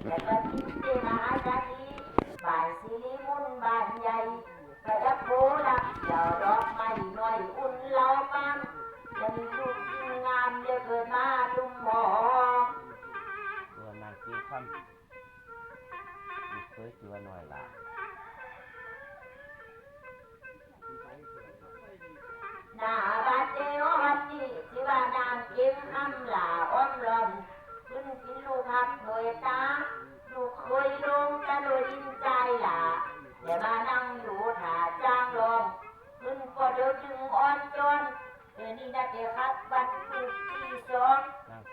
ແລະ ປະຕິເຕມະຫາສາທີ ບ້ານສິລິມຸນ ບ້ານໃຫຍ່ ປະດັບໂພລັບດຽວດອກໄມ້ນ້ອຍອຸ່ນເຫຼົ່າປານ ຈະມີລູກຍິງງາມ ແລະ ເກີດມາລຸ່ມຫ້ອງ ຕົວນາງຈິງຄຳ ລູກເຂີຍຊື່ວ່ານ້ອຍຫຼ້າ. ໜ້າບາດເດວວັນນີ້ ຊື່ວ່ານາງເກັງຄຳຫຼ້າອ້ອມລ້ອມ ຂຶ້ນເປັນລູກຮັກໂດຍຕາ ລູກເຂີຍລົງຕາໂນດິນຈາຍຫຼ້າ ແລະ ມານັ່ງຢູ່ທ່າຈ້າງລ້ອມ ຂຶ້ນພໍເດີກດຶງອ່ອນຈ້ອນ ເອີ ນີ້ນະເດຄັບ ວັນລູກທີສອງ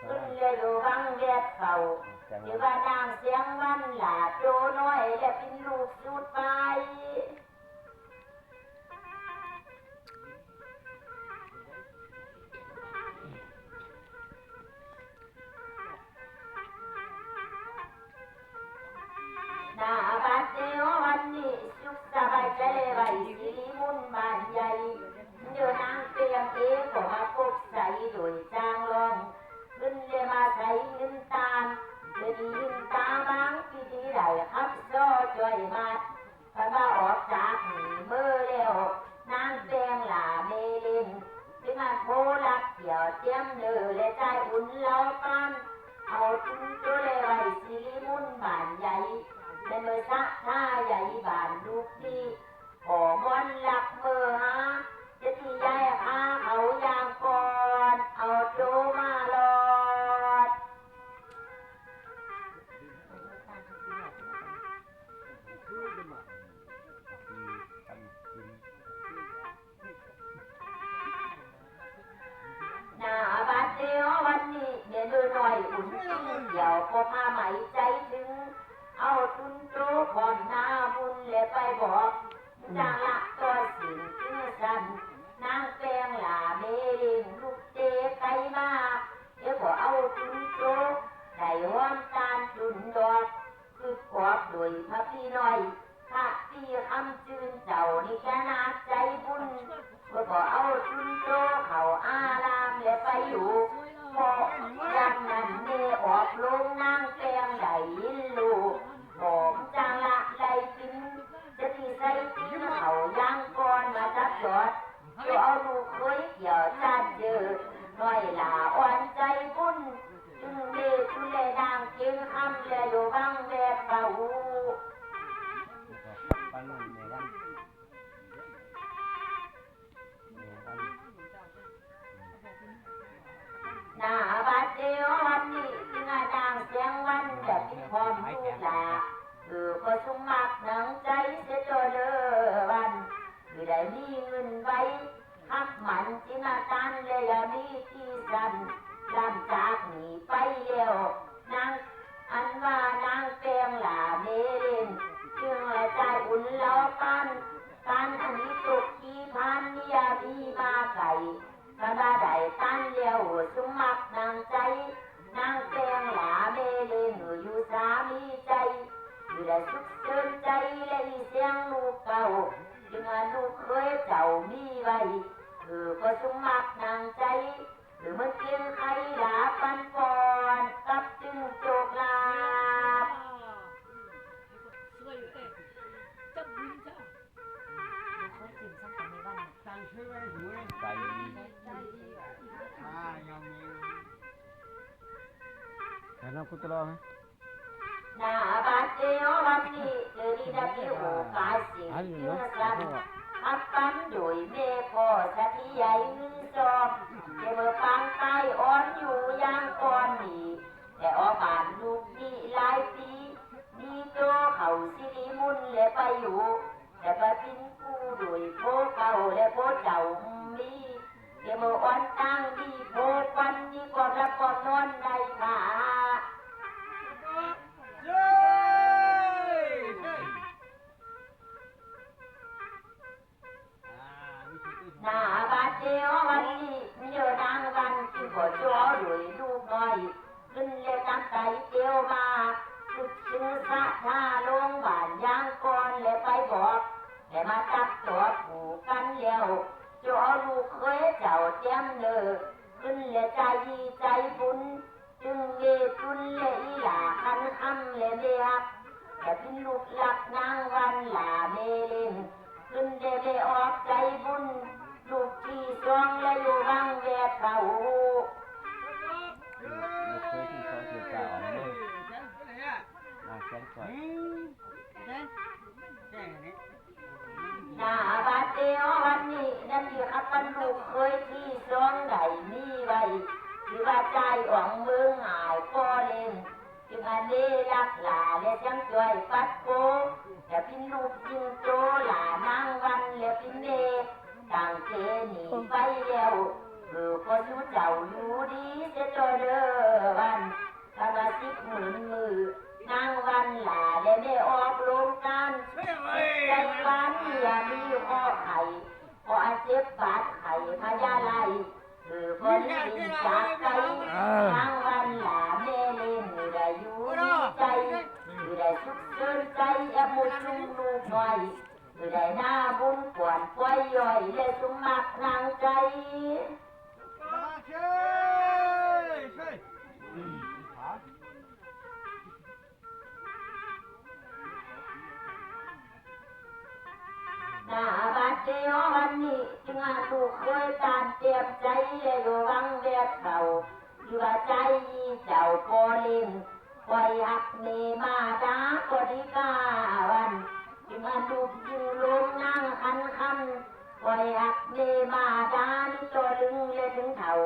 ຂຶ້ນແລະຢູ່ວັງແວດເຝົ້າ ຊື່ວ່ານາງແສງວັນຫຼ້າໂຕນ້ອຍ ແລະ ເປັນລູກສຸດທ້າຍ. ໜ້າບາດເດວວັນນີ້ ສຸກສະບາຍໃຈແລໄວສິລິມຸນບ້ານໃຫຍ່ ເດີນາງແປງເອ ກໍມາພົບໃສ່ໂດຍຈ້າງລ້ອມ ເພິ່ນແລມາໃສ່ເງິນຕາມ ເພິ່ນເງິນຕາບາງປີໄດ້ຂັບຊໍຈ່ອຍມາດ ຄັນວ່າອອກຈາກນີ້ເມີແລ້ວ ນາງແປງຫຼ້າເມເລັງ ເປັນອັນໂພລັກດຽວຕຽມເດີ ແລະ ຈາຍອຸ່ນເຫຼົ່າປານ ເອົາຕຸນໂຕແລໄວສິລິມຸນບ້ານໃຫຍ່ ແລະ ເມີສະທາໃຫຍ່ບ້ານລູກນີ້ ຂໍມອນລັກເມີຫາ ຈະທີ່ຍາຍພາເຂົາຢ່າງກ່ອນ ເອົາໂຕມາລອດ. ໜ້າບາດເດວວັນນີ້ ແມ່ນນ້ອຍອຸ່ນຈິງດຽວ ກໍພາໄໝໃຈເຖິງ ເອົາຕຸນໂຕພ້ອມໜ້າບຸນ ແລະ ໄປບອກ ຈາງລະຕໍ່ສິນຈຶ່ງຊັ້ນ ນາງແປງຫຼ້າເມເລັງ ລູກເຕໄກມາ ແລະ ບໍ່ເອົາຕຸນໂຕ ໄດ້ຫອມຕານຕຸນດອກ ຄືກອບໂດຍພະພີ່ນ້ອຍ ພະພີ່ຄຳຈື່ນເຈົ້າ ນີ້ຂະໜາດໃຈບຸນ ເພິ່ນກໍເອົາຕຸນໂຕເຂົ້າອາລາມ ແລະ ໄປຢູ່ ເພາະຢ່າງນັ້ນແມ່ອອກໂລງນາງແປງໄດ້ຍິນຮູ້ ກໍຈາງລະໄລ່ປິ່ນ ຈະທີ່ໃສ່ຕີນເຂົ້າຢ່າງກ່ອນມາຈັບຈອດ ໂຕເອົາລູກເຂີຍກ່ຽວຈານເຈີ ນ້ອຍຫຼ້າອ່ອນໃຈບຸນ ຈຶ່ງເມຕຸແລນາງເກັງຄຳ ແລະ ຢູ່ວັງແວດເປົ່າ. ໜ້າບາດເດວວັນນີ້ ຈຶ່ງນາງແສງວັນ ຈະເປັນພ້ອມລູກຫຼ້າ ເອີ ກໍສົມມາກໜັງໃຈເສຍໂຕເດີວັນ ຄືໄດ້ມີເງິນໄວ້ ຮັບໝັ້ນຈິນນາການ ແລະ ຢ່າມີທີ່ສັ້ນ ຫຼັງຈາກນີ້ໄປແລ້ວ ນາງ ອັນວ່ານາງແປງຫຼ້າເມເລັງ ຈຶ່ງລະຈາຍອຸ່ນເຫຼົ່າປານ ການອັນນີ້ຕົກທີ່ຜ່ານ ມີຢ່າມີມາໄກ ຄັນວ່າໄດ້ຕັນແລ້ວ ສົມມັກໜັງໃຈ ນາງແປງຫຼ້າເມເລັງ ຢູ່ສາມີໃຈ ຢູ່ໄດ້ສຸກເສີນໃຈ ແລະ ອີສຽງລູກເຕົ້າ ຈຶ່ງວ່າລູກເຂີຍເຈົ້າມີໄວ້ ເອີ ກໍສົມມັກໜັງໃຈ ເອີ ມັນເປັນໄຄລາປັນປ່ອນ ກັບຕຶງໂຈກລາບ. ແລ້ວນຳຄຸດຕະຫຼອດ ໜ້າບາດເດວວັນນີ້ ເກີດມີໂອກາດເສດເຮືອງຊັ້ນ ຂັບປັ່ນໂດຍແມ່ພໍ່ສະທິໃຫຍ່ເງິນຊອມ ແຕ່ເມື່ອປາງຕາຍອ່ອນຢູ່ຢ່າງກ່ອນນີ້ ແຕ່ອອກບ້ານລູກນີ້ຫຼາຍປີ ມີໂຕເຂົ້າສິລິມຸນ ແລະ ໄປຢູ່ ແລະ ໄປເປັນຄູ່ໂດຍໂພເກົ່າ ແລະ ໂພເຈົ້າມີ ແຕ່ເມື່ອອ່ອນຕ່າງມີໂພຄວັນ ມີຄວາມຫຼັບຄວາມນອນໃນຜາ. ໜ້າບາດເດວວັນນີ້ ເດີນາງວັນຈຶ່ງບໍ່ຈໍໂດຍລູກນ້ອຍ ຂຶ້ນແລະຕາມໄຕເຕີວມາ ຄິດເຖິງສະທາໂລງບ້ານຢ່າງກ່ອນ ແລະ ໄປບອກ ແລະ ມາຕັດຕໍ່ຄູ່ກັນແລ້ວ ເຈົ້າເອົາລູກເຂີຍເຈົ້າແຕ້ມເນີ ຂຶ້ນແລະໃຈດີໃຈບຸນ ຈຶ່ງເມ ເດຮັກ ແລະເປັນລູກຮັກນາງວັນຫຼ້າແມ່ເລັງ ຂຶ້ນແດ່ແມ່ອອກໃຈບຸນ ລູກທີ່ສອງແລະຢູ່ວັງແວດເຂົາ. ລູກເຂີຍທີ່ສອງຊື່ ຈ້າຍ ອອກເລີຍ ນາງແສງສອຍ. ໜ້າບາດດຽວວັນນີ້ ນັ້ນທີ່ຂັບບັນລູກເຂີຍທີ່ສອງໄດ້ມີໄວ້ ທີ່ວ່າຈ່າຍອອງເມືອງອ້າຍພໍ່ເລັງ ຈຶ່ງອັນເນລັກຫຼ້າ ແລະສຽງຈ້ອຍປັດໂປ ແລະເປັນລູກຈິງໂຕຫຼ້ານາງວັນ ແລະເປັນແມ່ ຕັ້ງແຕ່ນີ້ໄປແລ້ວ ເອີ ຂໍສູ່ເຈົ້າຢູ່ດີເສຍຕໍ່ເດີວັນ ຄັນວ່າສິບໝື່ນມື້ ນາງວັນຫຼ້າ ແລະແມ່ອອກໂລງການ ຈິດໃຈຫວານເຫື່ອມີເຄາະໄຂ້ ເພາະເຈັບບາດໄຂ້ພະຍາໄລ ເອີ ບໍ່ໄດ້ຫຼິ້ນຈາກໄກ ນາງວັນຫຼ້າແມ່ເລັງ ໄດ້ຢູ່ດີໃຈ ໄດ້ສຸກເສີນໃຈ ແອບໝູ່ຊຸມລູກນ້ອຍ ໄດ້ໜ້າບຸນກວນປ່ອຍຍ່ອຍ ແລະສົມມັກໜັງໃຈ. ໜ້າບາດດຽວວັນນີ້ ຈຶ່ງອັນລູກເຂີຍຕານແຕ້ມໃຈ ແລະຢູ່ວັງແວດເຂົາ ທີ່ວ່າໃຈເຈົ້າພໍ່ເລັງ ຂ້ອຍຮັກແມ່ມາດາບໍ່ດີກາວັນ ຈຶ່ງອັນລູກຈຶ່ງລົງນາງຄັນຄຳ ຂ້ອຍຮັກແມ່ມາດາມີຕໍ່ລຶງ ແລະເຖິງເຖົ້າ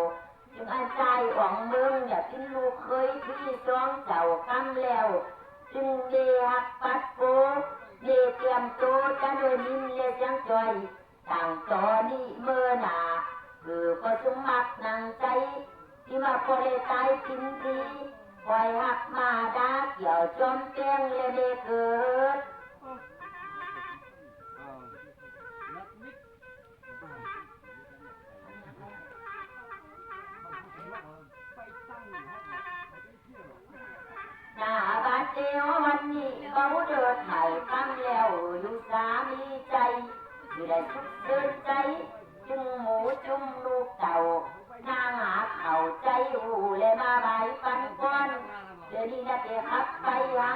ຈຶ່ງອາໄສອອງເມືອງ ຢາກເປັນລູກເຂີຍທີ່ສອງເຈົ້າກຳແລ້ວ ຈຶ່ງເດຮັກປັດໂປ ເດຕຽມໂຕຈະດ້ວຍມິນ ແລະສຽງຈ່ອຍ ຕັ້ງຕໍ່ນີ້ເມີໜ້າ ຄືກໍສົມມັກໜັງໃຈ ທີ່ວ່າບໍ່ໄດ້ຕາຍກິນດີ ຂ້ອຍຮັກມາດາກ່ຽວຈອມແປງ ແລະເດເກີດ. ໜ້າບາດດຽວວັນນີ້ ເບົາເດີດໄມ້ຄຳແລ້ວ ຢູ່ສາມີໃຈ ຢູ່ໄດ້ສຸກເສີນໃຈ ຈຶ່ງໝູ່ຈຸ່ມລູກເຕົ້າ ນາງຫາເຂົ້າໃຈຮູ້ ແລະມາໄຫວ້ປັນກ່ອນ ດຽວນີ້ນະເດຂັບໄປຫາ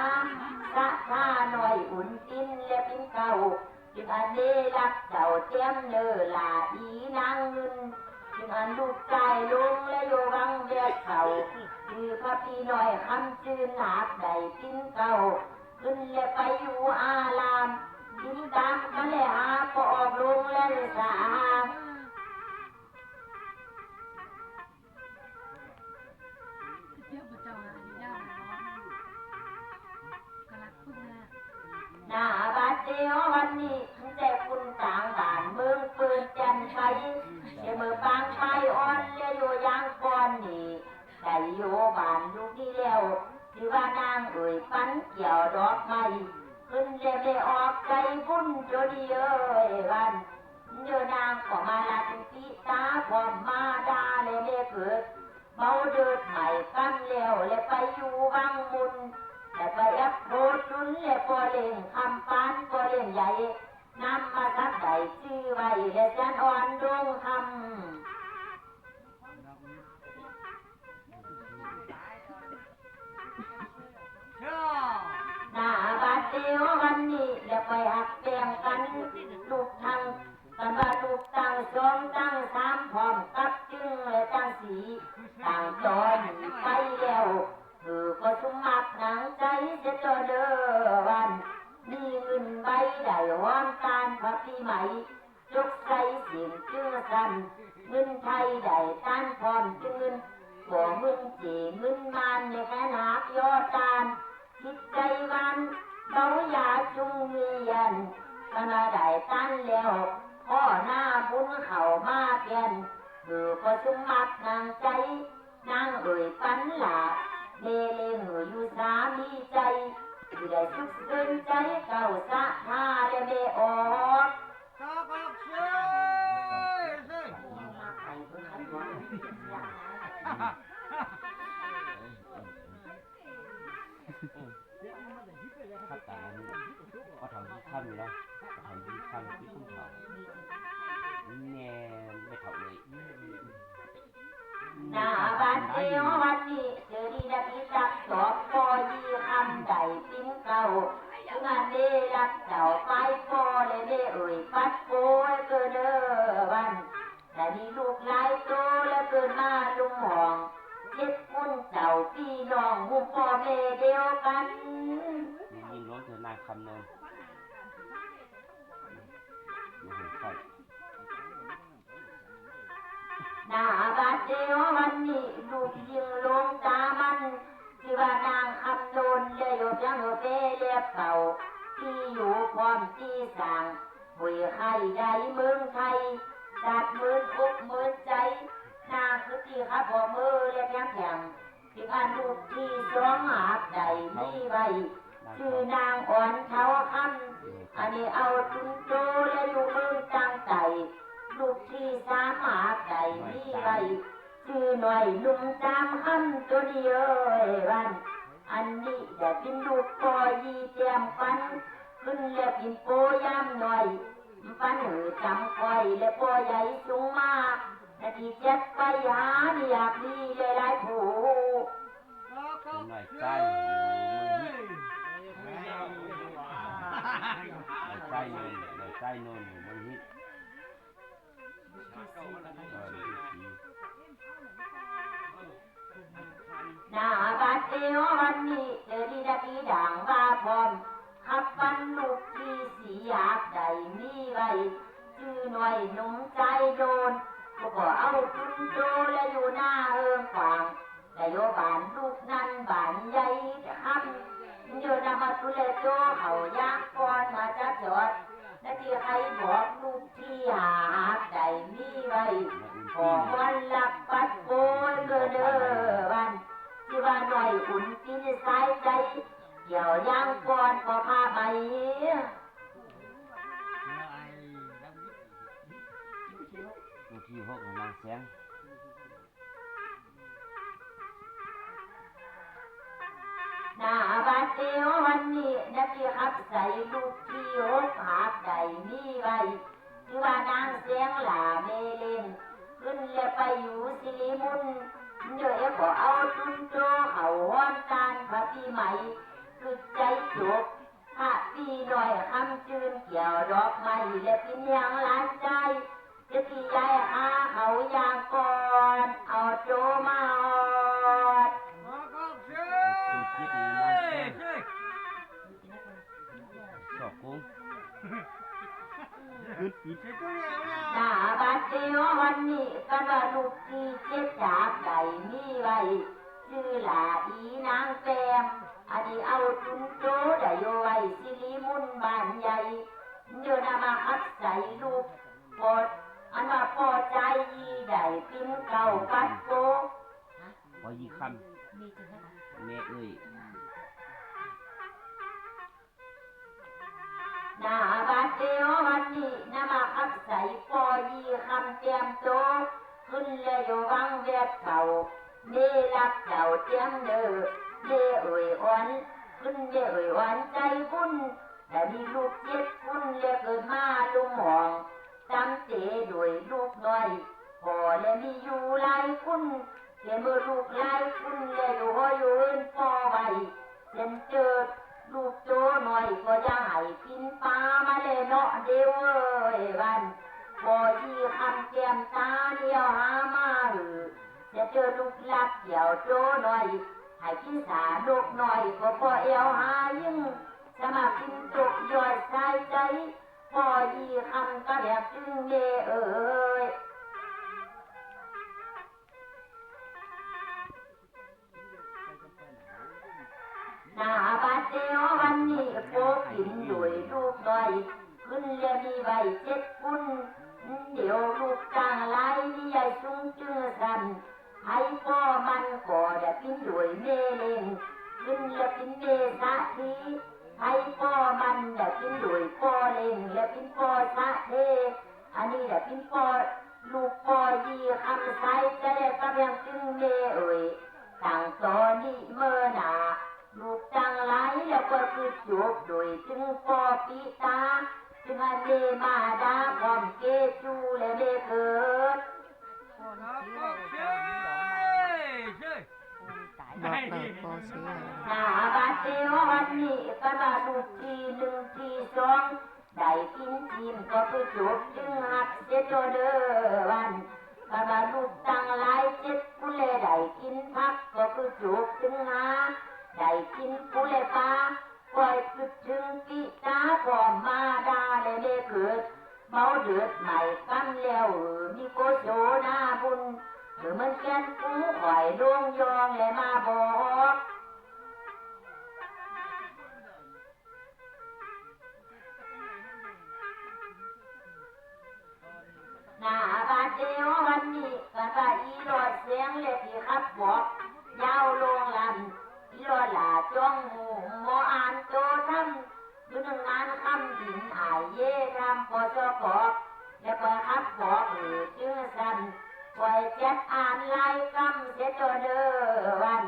ສະທານ້ອຍອຸ່ນຕິນ ແລະປິງເກົ້າ ຈຶ່ງອັນເນລັກເຈົ້າແຕ້ມເນີຫຼ້າອີນາງເງິນ ຈຶ່ງອັນລູກຊາຍລົງ ແລະຢູ່ວັງແວດເຂົາ ຄືພະພີ່ນ້ອຍຄຳຊື່ນ ຫາກໄດ້ປິ່ນເກົ້າ ຂຶ້ນແລະໄປຢູ່ອາລາມ ຕິດຕາມກັນແລະຫາກໍອອກລົງແລະສາຫາ ໜ້າບາດດຽວວັນນີ້ ແຕ່ຄຸນຕ່າງບ້ານເມືອງເປີນແກ່ນໄພ ແຕ່ເມື່ອປາງປາຍອ່ອນ ແລະຢູ່ຢ່າງກ່ອນນີ້ ໄດ້ຢູ່ບ້ານລູກນີ້ແລ້ວ ທີ່ວ່ານາງເອີຍປັນກ່ຽວດອກໄມ້ ຂຶ້ນແລະແມ່ອອກໃຈບຸນໂຈດີເອີຍວັນ ເດີນາງກໍມາລາຕິຕາ ພ້ອມມາດາ ແລະແມ່ເກີດ ເບົາເດີດໄມ້ກຳແລ້ວ ແລະໄປຢູ່ວັງມຸນ ແລະໄປແອບໂພດລຸນ ແລະພໍ່ເລັງຄຳປານ ພໍ່ເລັງໃຫຍ່ ນຳມາສັກໄດ້ຊື່ໄວ້ ແລະຈັນອ່ອນດົງຄຳ. ໜ້າບາດດຽວວັນນີ້ ແລະໄປຮັກແບ່ງກັນ ລູກທັງ ກັນວ່າລູກຕັ້ງສອງຕັ້ງສາມ ພ້ອມກັບຈຶ່ງ ແລະຈັ່ງຊີ້ ຕັ້ງຕໍ່ນີ້ໄປແລ້ວ ຄືກໍສົມມັກໜັງໃຈເສຍຕໍ່ເດີວັນ ມີເງິນໃບໄດ້ຫອມຕານພະປີໃໝ່ ຈົກໃສ່ສິ້ນຈຶ່ງຊັ້ນ ເງິນໄທໄດ້ຕານພ້ອມຈຶ່ງເງິນ ບໍ່ເງິນເຈເງິນມານ ໃນແຂນຫາກຍໍຕານ ຈິດໃຈຫວານເບົາຢາຈຸງວຽນ ຄັນວ່າໄດ້ຕານແລ້ວ ຂໍໜ້າບຸນເຂົ້າມາແກ່ນ ຄືກໍສົມມັກໜັງໃຈ ນາງເອີຍປັນຫຼ້າ ແມ່ເລັງຢູ່ສາມີໃຈ ທີ່ໄດ້ສຸກເສີນໃຈເກົ້າສະທາ ແລະແມ່ອອກ ຄັດຕາອັນນີ້ ພໍ່ເຖົ້າຢີຄຳນີ້ເນາະ ພໍ່ເຖົ້າຢີຄຳ ທີ່ຄຸນເຖົ້າ ແມ່ນແມ່ເຖົ້າເອີຍ. ໜ້າບາດດຽວວັນນີ້ ເຈີດີນະພິທັກສອບພໍ່ຢີຄຳໄດ້ເປັ ເພິ່ນວ່າແມ່ລັກເຈົ້າໄປພໍແລະແມ່ເອີຍ ປັດໂປຍເກີນເດີວັນ ແລະມີລູກຫຼາຍໂຕ ແລະເກີດມາລຸມຫ້ອງ ເຈັດຄົນເຈົ້າ ພີ່ນ້ອງ ຫູ່ພໍ່ແມ່ດຽວກັນ. ຍິນດີຫຼວງເທີນນາງຄຳນວນ ມາເຫັນຂ້ອຍ. ໜ້າບາດດຽວວັນນີ້ ລູກຍິງຫຼວງຕາມັນ ຊື່ວ່ານາງຄຳນວນ ແລະຢູ່ພຽງເຮີເປແລບເປົ່າ ທີ່ຢູ່ພ້ອມທີ່ສ້າງ ຫຸຍໄຂ່ໃດເມືອງໄທ ສາດໝື່ນອົກໝື່ນໃຈ ນາງຄືທີ່ຂ້າພໍ່ເມີ ແລະພຽງແຖມ ທີ່ວ່າລູກທີ່ສອງຫາກໄດ້ມີໄວ້ ຊື່ນາງອ່ອນເທົາຄຳ ອັນນີ້ເອົາຕຸນໂຕ ແລະຢູ່ເມືອງຕ່າງໃຕ້ ລູກທີ່ສາມຫາກໄດ້ມີໄວ້ ຊື່ນ້ອຍໜຸ່ມຈາມຄຳ ໂຕນີ້ເອີຍວັນ ອັນນີ້ໄດ້ເປັນລູກພໍ່ຢີແຕ້ມປັນ ຂຶ້ນແລະປິ່ນໂປຍາມນ້ອຍ ປັນຫືຕຳກ້ອຍ ແລະພໍ່ໃຫຍ່ສູງມາ ນະທີ່ຈັດໄປຫານຢາກມີຫຼາຍໆຜູ້. ນ້ອຍຊາຍຢູ່ເມືອງຮີດ ນ້ອຍຊາຍໂນນ ນ້ອຍຊາຍໂນນຢູ່ເມືອງຮີດ ເອີ ໜ້າບາດດຽວວັນນີ້ ເດີດີນະດີດ່າງວ່າພ້ອມ ຂັບປັນລູກທີ່ສີ່ຫາກໄດ້ມີໄວ້ ຊື່ນ້ອຍໜຸ່ມຊາຍໂນນ ກໍເອົາຕຸນໂຕ ແລະຢູ່ໜ້າເຮືອງກວ້າງ ແລະຢູ່ບ້ານລູກນັ້ນບ້ານໃຫຍ່ຄຳ ເດີນຳມາຕຸນແລະໂຕເຂົ້າຢ່າງກ່ອນມາຈະຈອດ ນະທີ່ໃຫ້ບອກລູກທີ່ຫາກໄດ້ມີໄວ້ ຂໍມອນລັບປັດໂປຍເດີວັນ ທີ່ວ່ານ້ອຍອຸ່ນປິ່ນສາຍໃຈ ດຽວຢ່າງກ່ອນພໍ່ພາໄປ. ຜູ້ທີຫົກ ນາງແສງ. ໜ້າບາດດຽວວັນນີ້ ນະທີ່ຮັບໃຊ້ລູກທີຫົກຫາກໄດ້ມີໄວ້ ຊື່ວ່ານາງແສງຫຼ້າແມ່ເລນ ຂຶ້ນແລະໄປຢູ່ສິລິມຸນ ເດີ ກໍເອົາຕຸນໂຕເຂົ້າຮ່ວມການພະປີໃໝ່ ຄືໃຈຈົບ ພະປີນ້ອຍຄຳຈື່ນແກ້ວດອກໄມ້ ແລະປິ່ນຫຍັງຫຼານຊາຍ ຈະຕີຢາຍຫາເຂົາຢ່າງກ່ອນ ເອົາໂຕມາຮອດ. ຊອກໂກງ ໜ້າບາດດຽວວັນນີ້ ກັນວ່າລູກທີເຈັດຈາກໄດ້ມີໄວ້ ຊື່ຫຼ້າອີນາງແປມ ອັນນີ້ເອົາຕຸນໂຕໄດ້ຢູ່ໄວ້ສິລິມຸນບ້ານໃຫຍ່ ເດີນຳມາຮັບໃຊ້ລູກ ພໍ ອັນວ່າພໍ່ຈາຍຢີໄດ້ປິ່ນເກົ້າປັດໂປ ພໍ່ຢີຄຳ ແມ່ເອີຍ. ໜ້າບາດດຽວວັນນີ້ ນຳມາຮັບໃຊ້ພໍ່ຢີຄຳແຕ້ມໂຕ ຂຶ້ນແລະຢູ່ວັງແວດເກົ່າ ແມ່ລັກເຈົ້າຕຽມເດີ ແມ່ເອີຍອ່ອນ ຂຶ້ນແມ່ເອີຍອ່ອນໃຈບຸນ ແລະມີລູກເຈັດຄົນ ແລະເກີດມາລົມຫ້ອງ ຕຳເຕໂດຍລູກນ້ອຍ ພໍ່ແລະມີຢູ່ຫຼາຍຄົນ ແລະເມື່ອລູກຫຼາຍຄົນ ແລະຢູ່ຫໍຢູ່ເຮືອນພໍ່ໄວ້ ເຊັ່ນເຕີດ ລູກໂຕນ້ອຍກໍຢ່າໃຫ້ປິ່ນປ່າມາແລເນາະເດວເອີຍ ວັນ ພໍ່ຢີຄຳແກ້ມຕານຽວຫາມາຫື ເຊັ່ນເຕີດ ລູກລັກແກ້ວໂຕນ້ອຍ ໃຫ້ກິນສານົກນ້ອຍກໍບໍ່ແອວຫາຍິງ ສະມາກິນຕົກຍອດສາຍໃຈ ພໍ່ຢີຄຳກະແບບຕຶງແມ່ເອີຍ. ໜ້າບາດດຽວວັນນີ້ ໂປກິນໂດຍລູກນ້ອຍ ຂຶ້ນແລະມີໄວ້ເຈັດຄົນ ດຽວລູກຕ່າງຫຼາຍ ມີໃຫຍ່ສູງຈຶ່ງຊັ້ນ ໃຜພໍ່ມັນກໍໄດ້ເປັນໂດຍແມ່ເລັງ ຂຶ້ນແລະເປັນແມ່ສາທີ ໃຜພໍ່ມັນໄດ້ເປັນໂດຍພໍ່ເລັງ ແລະເປັນພໍ່ສາເທ ອັນນີ້ໄດ້ເປັນພໍ່ ລູກພໍ່ຢີຄຳສາຍໃຈ ແລະກະພຽງຕຶງແມ່ເອີຍ ຕັ້ງຕໍ່ນີ້ເມີໜ້າ ລູກທັງຫຼາຍ ແລະກໍຄືຈົບໂດຍຈຶ່ງພໍ່ປິຕາ ຈຶ່ງອັນເມມາດາ ພ້ອມເກຈູ ແລະແມ່ເກີດ. ໜ້າບາດດຽວວັນ ນີ້ກະວ່າລູກທີໜຶ່ງທີສອງ ໄດ້ກິນຊີ້ນກໍຄືຈົບ ຈຶ່ງຮັກເສຍໂຕເດີວັນ ກະວ່າລູກຕັ້ງຫຼາຍເຈັດຜູ້ແລ ໄດ້ກິນຜັກກໍຄືຈົບ ຈຶ່ງຫາໄດ້ກິນປູແລປາ ຂ້ອຍຄິດເຖິງປິຕາ ພໍ່ມາດາ ແລະແມ່ເກີດ ເມົາເລືອດໄໝ້ກຳແລ້ວ ມີໂກໂສນາບຸນ ຄືເໝືອນແກ່ນກູຂ້ອຍລົງຍອງ ແລະມາບອກ ໜ້າບາດດຽວວັນນີ້ ກະວ່າອີຫຼອດແສງ ແລະທີ່ຂັບບອກ ຍາວໂລງລຳ ອີຫຼອດຫຼ້າຈ້ອງຫູ ໝໍອ່ານໂຕທຳ ຢູ່ໜຶ່ງງານຄຳດິນ ອາຍເຢທຳ ປຊກ ແລະຂ້ອຍຂັບບອກ ເອີ ຈຶ່ງຊັ້ນ ຂ້ອຍຈັດອ່ານລາຍກຳເສຍໂຕເດີວັນ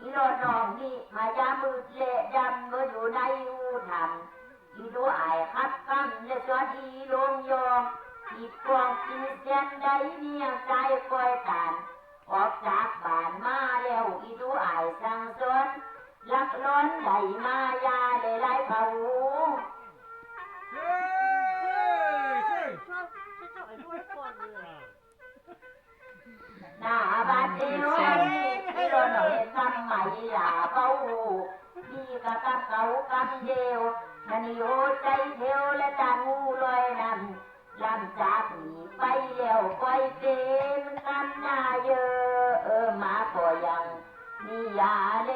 ອີຫຼອດນ້ອງນີ້ ມາຍາມມືດແລະດຳ ເມື່ອຢູ່ໃນຮູຖ້ຳ ອີດູອາຍຂັບກຳ ແລະສອນອີລົງຍອງ ອີດກອງກິນແສນໃດ ມີຫຍັງໃຈກອຍຕານ ອອກຈາກບ້ານມາແລ້ວ ອີດູອາຍສັ່ງສອນ ລັກລອນໄດ້ມາຢາແລະຫຼາຍເຜົ່າ ໜ້າບາດດຽວນີ້ ອີຫຼອດນ້ອຍກຳໄໝຫຼ້າເວົ້າ ມີກະກຳເກົ່າກຳດຽວ ມັນໂຍໃຈແຖວ ແລະຕາງຫູລອຍນ້ຳ ຫຼັງຈາກນີ້ໄປແລ້ວ ຂ້ອຍເປັນກັນນາເຢີ ມາກໍຍັງມີຢາເລ